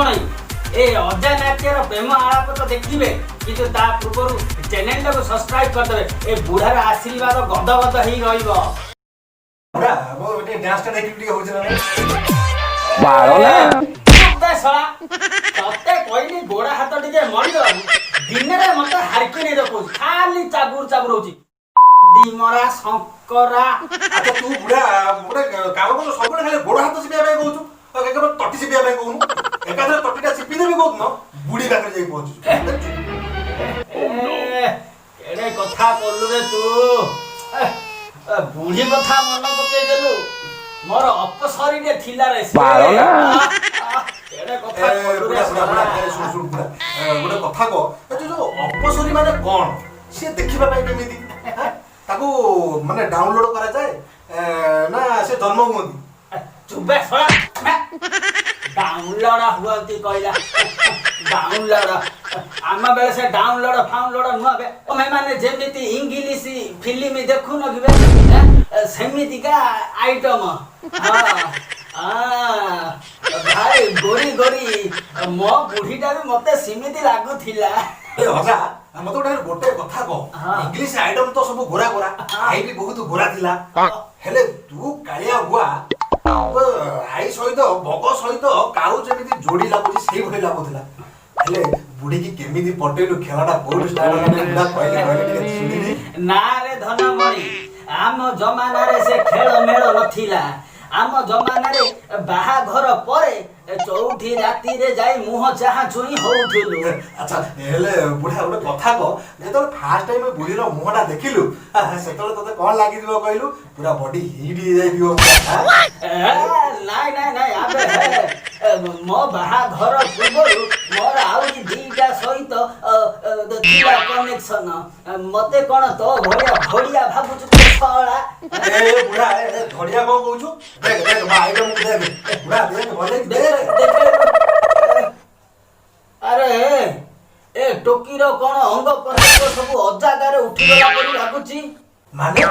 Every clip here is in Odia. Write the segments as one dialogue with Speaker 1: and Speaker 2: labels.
Speaker 1: ଭଣଇ, ଏ ଅଜା ନାତିଆର ପ୍ରେମ ଆଳାପ ତ ଦେଖିବେ, କିନ୍ତୁ ତା ପୂର୍ବରୁ ଚ୍ୟାନେଲଟାକୁ ସବସ୍କ୍ରାଇବ କରିଦେବେ। ଏ ବୁଢାର ଆଶୀର୍ବାଦ ଗଦ ଗଦ ହେଇ ରହିବ।
Speaker 2: ବୁଢା, ମୁଁ ଟିକେ ଡ୍ୟାନ୍ସଟା ଦେଖିବି ଟିକେ, ହଉଛି ନା ନାଇଁ?
Speaker 3: ବାଳ ନା।
Speaker 1: ବେ ଶଳା, ତତେ କହିଲି ଗୋଡ ହାତ ଟିକେ ମଳିଦବାକୁ, ଦିନରେ ମତେ ହାରିକିନି ରଖୁଛି, ଖାଲି ଚାବୁର ଚାବୁର ହଉଛି। ଡିମରା ଶଙ୍କରା।
Speaker 2: ଆଚ୍ଛା, ତୁ ବୁଢା ଗୋଟେ କାମ କରୁଛୁ, ସବୁବେଳେ ଖାଲି ଗୋଡ ହାତ ଚିପିବା ପାଇଁ କହୁଛୁ, ଆଉ କେବେ ତଟି ଚିପିବା ପାଇଁ କହୁନୁ। ଏକାଥରେ ତଟିଟା ଚିପି ଦେବି କହୁନ, ବୁଢୀ ପାଖରେ ଯାଇ ପହଞ୍ଚୁଛୁ।
Speaker 1: ଏ, କେଡେ କଥା କଲୁ ରେ ତୁ! ଏ, ଏ, ବୁଢୀ କଥା ମନେ ପକେଇଦେଲୁ। ମୋର ଅପସରୀରେ ଥିଲା ରେ ସେ।
Speaker 3: ବାଳ ନା।
Speaker 1: ଆ, ଆ, କେଡେ କଥା
Speaker 2: ଏ,
Speaker 1: କଲୁ ରେ
Speaker 2: ବୁଢା, ବୁଢା, ବୁଢା,
Speaker 1: ଶଳା।
Speaker 2: ଏ, ଶୁଣ ଶୁଣ ବୁଢା, ଏ, ଗୋଟେ କଥା କହ। ଏ ଯୋଉ ଅପସରୀ ମାନେ କଣ? ସିଏ ଦେଖିବା ପାଇଁ କେମିତି? ହାଁ? ତାକୁ ମାନେ ଡାଉନଲୋଡ କରାଯାଏ ନା ସେ ଜନ୍ମ ହୁଅନ୍ତି?
Speaker 1: ଚୁବେ ଶଳା, ଡାଉନଲୋଡ ହୁଅନ୍ତି କହିଲା, ଡାଉନଲୋଡ। ଆମ ବେଳେ ସେ ଡାଉନଲୋଡ ଫାଉନଲୋଡ ନୁହଁ ବେ। ତମେ ମାନେ ଯେମିତି ଇଂଲିଶ ଫିଲ୍ମ ଦେଖୁନ କି ବେ, ସେମିତିକା ଆଇଟମ। ଭାଇ ଗୋରି ଗୋରି, ମୋ ବୁଢୀଟା ବି ମତେ ସେମିତି ଲାଗୁଥିଲା।
Speaker 2: ଏ ଅଜା, ମତେ ଗୋଟେ ଗୋଟେ କଥା କହ। ଇଂଲିଶ ଆଇଟମ ତ ସବୁ ଗୋରା ଗୋରା, I ବି ବହୁତ ଗୋରା ଥିଲା। ହେଲେ ତୁ କାଳିଆ ହୁଆ, ତୋ I ସହିତ ବଗ ସହିତ କାଉ ଯେମିତି ଯୋଡି ଲାଗୁଛି, ସେଇଭଳି ଲାଗୁଥିଲା। ହେଲେ ବୁଢୀକି କେମିତି ପଟେଇଲୁ? ଖେଳଟା କୋଉଠି ଷ୍ଟାର୍ଟ ହେଲା ବୁଢା? କହିଲେ କହିଲେ ଟିକେ ଶୁଣିବି।
Speaker 1: ନା ରେ ଧନମଣି, ଆମ ଜମାନାରେ ସେ ଖେଳ ମେଳ ନଥିଲା। ଆମ ଜମାନାରେ ବାହାଘର ପରେ ଚଉଠି ରାତିରେ ଯାଇ ମୁହଁ ଚାହାଁ ଛୁଇଁ ହଉଥିଲୁ।
Speaker 2: ଆଚ୍ଛା, ହେଲେ ବୁଢା, ଗୋଟେ କଥା କହ। ଯେତେବେଳେ ଫାର୍ଷ୍ଟ ଟାଇମ ବୁଢୀର ମୁହଁଟା ଦେଖିଲୁ, ସେତେବେଳେ ତତେ କଣ ଲାଗିଥିବ କହିଲୁ? ପୁରା ବଡି ହିଟ୍ ହେଇଯାଇଥିବ ପୁରା, ହାଁ?
Speaker 1: ଏ, ନାଇଁ ନାଇଁ ନାଇଁ, ଆବେ ହେ, ଏ, ମୋ ବାହାଘର ପୂର୍ବରୁ ମୋର ଆହୁରି ଦିଟା ସହିତ ଅ, ଅ, ଥିଲା କନେକ୍ସନ। ମତେ କଣ ତୋ ଭଳିଆ ଭଳିଆ ଭାବୁଛୁ ତୋ ଶଳା?
Speaker 2: ଏ ବୁଢା, ଏ ଏ, ଧଡିଆ କଣ କହୁଛୁ? ଦେଖ ଦେଖ, ମୋ ଆଇଟମକୁ ଦେଖ ବୁଢା, ଦେଖ ଭଲ କି ଦେଖ।
Speaker 1: ଦେଖ। ଆରେ ଏ ଟୋକିର କଣ ଅଙ୍ଗ ପ୍ରତ୍ୟଙ୍ଗ ସବୁ ଅଜାଗାରେ ଉଠିଗଲା ପରି ଲାଗୁଛି।
Speaker 2: ମାନେ?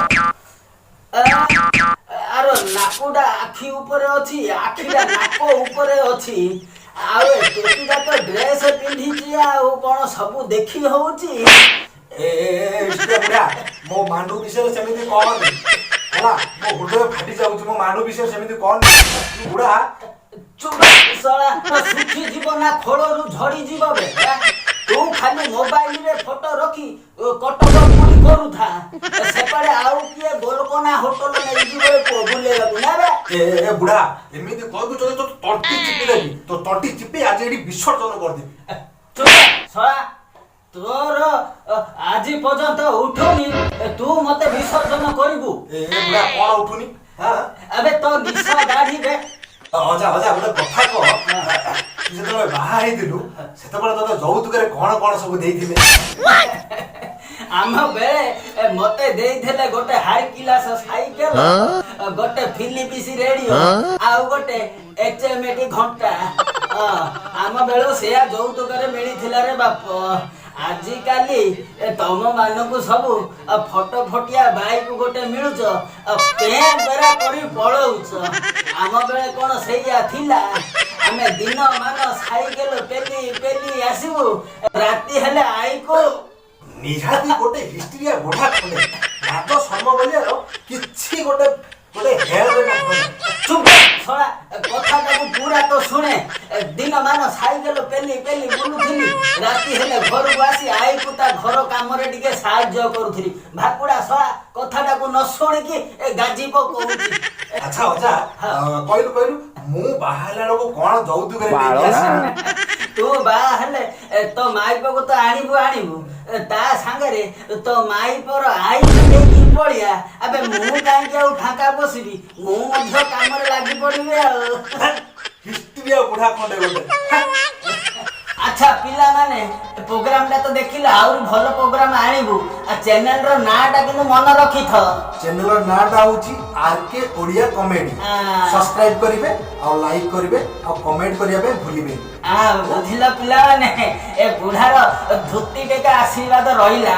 Speaker 1: ଆ, ଆର ନାକୁଟା ଆଖି ଉପରେ ଅଛି, ଆଖିଟା ନାକ ଉପରେ ଅଛି। ଆଉ ଏ ଟୋକିଟା ତ ଡ୍ରେସ ପିନ୍ଧିଛି, ଆଉ କଣ ସବୁ ଦେଖି ହଉଛି?
Speaker 2: ଏ ଏ, ଏ, ଏ, ବୁଢା, ମୋ ମାଣ୍ଡୁ ବିଷୟରେ ସେମିତି କହନି ହେଲା। ମୋ ହୃଦୟ ଫାଟି ଯାଉଛି। ମୋ ମାଣ୍ଡୁ ବିଷୟରେ ସେମିତି କହନି ତୁ ବୁଢା।
Speaker 1: ଚୁପ ଶଳା, ଶୁଖିଯିବ ନା ଖୋଳରୁ ଝଡିଯିବ ବେ? ଆ? ତୁ ଖାଲି ମୋବାଇଲରେ ଫଟୋ ରଖି କଟକ ପୁରୀ କରୁଥା, ସେପଟେ ଆଉ କିଏ ଗୋଲକନା ହୋଟେଲ ନେଇଯିବ ରେ ପୁଅ ବୁଲେଇବାକୁ, ନା ବେ?
Speaker 2: ଏ ଏ ବୁଢା, ଏମିତି କହିବୁ ଯଦି ତୋ ତଣ୍ଟି ଚିପି ଦେବି। ତୋ ତଣ୍ଟି ଚିପି ଆଜି ଏଠି ବିସର୍ଜନ କରିଦେବି।
Speaker 1: ଚୁପ ଶଳା, ତୋର ଆଜି ପର୍ଯ୍ୟନ୍ତ ଉଠୁନି, ତୁ ମତେ ବିସର୍ଜନ କରିବୁ?
Speaker 2: ଏ ଏ ବୁଢା, କଣ ଉଠୁନି? ହଁ?
Speaker 1: ଆବେ, ତୋ ନିଶ ଦାଢି ବେ।
Speaker 2: ଅଜା, ଅଜା, ଗୋଟେ କଥା କହ। ତୁ ଯେତେବେଳେ ବାହା ହେଇଥିଲୁ, ସେତେବେଳେ ତୋତେ ଯୌତୁକରେ କଣ କଣ ସବୁ ଦେଇଥିଲେ?
Speaker 1: ଆମ ବେଳେ ମତେ ଦେଇଥିଲେ ଗୋଟେ ହାଇ କ୍ଲାସ ସାଇକେଲ, ଗୋଟେ ଫିଲିପିସ୍ ରେଡିଓ ଆଉ ଗୋଟେ ଏଚଏମଟି ଘଣ୍ଟା। ହଁ, ଆମ ବେଳୁ ସେୟା ଯୌତୁକରେ ମିଳିଥିଲା ରେ ବାପ। ଆଜିକାଲି ତମ ମାନଙ୍କୁ ସବୁ ଫଟୋ ଫଟିଆ ବାଇକ ଗୋଟେ ମିଳୁଛ, ପେଁ ପେରା କରି ପଳଉଛ। ଆମ ବେଳେ କଣ ସେଇଆ ଥିଲା? ଆମେ ଦିନ ମାନ ସାଇକେଲ ପେଲି ପେଲି ଆସିବୁ, ରାତି ହେଲେ ଆଇକୁ
Speaker 2: ନିହାତି ଗୋଟେ ହିଷ୍ଟ୍ରିଆ ବୁଢା ଖଣ୍ଡେ, ଲାଜ ଶର୍ମ ବଲିଆର କିଛି ଗୋଟେ ଗୋଟେ ହେୟାରରେ ନଥାଏ।
Speaker 1: ଚୁପ ଶଳା, କଥାଟାକୁ ପୁରା ତ ଶୁଣେ। ଦିନ ମାନ ସାଇକେଲ ପେଲି ପେଲି ବୁଲୁଥିଲି, ରାତି ହେଲେ ଘରକୁ ଆସି ଆଈକୁ ତା ଘର କାମରେ ଟିକେ ସାହାଯ୍ୟ କରୁଥିଲି। ଭାକୁଡା ଶଳା, କଥାଟାକୁ ନ ଶୁଣିକି ଏ ଗାଜିପ କହୁଛି।
Speaker 2: ଆଚ୍ଛା ଅଜା, କହିଲୁ କହିଲୁ, ମୁଁ ବାହା ହେଲା ବେଳକୁ କଣ ଯୌତୁକରେ
Speaker 3: ବାଳ
Speaker 2: ନେଇକି
Speaker 3: ନା।
Speaker 2: ଆସିବି?
Speaker 1: ତୁ ବାହା ହେଲେ ତୋ ମାଇପକୁ ତ ଆଣିବୁ ଆଣିବୁ, ତା ସାଙ୍ଗରେ ତୋ ମାଇପର ଆଈକୁ ନେଇକି ପଳିଆ। ଆବେ, ମୁଁ କାହିଁକି ଆଉ ଫାଙ୍କା ବସିବି? ମୁଁ ମଧ୍ୟ କାମରେ ଲାଗି ପଡିବି ଆଉ।
Speaker 2: ହିଷ୍ଟ୍ରିଆ ବୁଢା ଖଣ୍ଡେ ଗୋଟେ।
Speaker 1: ଆଚ୍ଛା ପିଲାମାନେ, ପ୍ରୋଗ୍ରାମଟା ତ ଦେଖିଲେ, ଆହୁରି ଭଲ ପ୍ରୋଗ୍ରାମ ଆଣିବୁ। ଆଉ ଚ୍ୟାନେଲର ନାଁଟା କିନ୍ତୁ ମନେ ରଖିଥ।
Speaker 2: ଚ୍ୟାନେଲର ନାଁଟା ହଉଛି ଆର କେ ଓଡ଼ିଆ କମେଡି। ସବସ୍କ୍ରାଇବ କରିବେ ଆଉ ଲାଇକ୍ କରିବେ ଆଉ କମେଣ୍ଟ କରିବା ପାଇଁ ଭୁଲିବେନି।
Speaker 1: ବୁଝିଲ ପିଲାମାନେ, ଏ ବୁଢାର ଧୋତି ଟେକା ଆଶୀର୍ବାଦ ରହିଲା।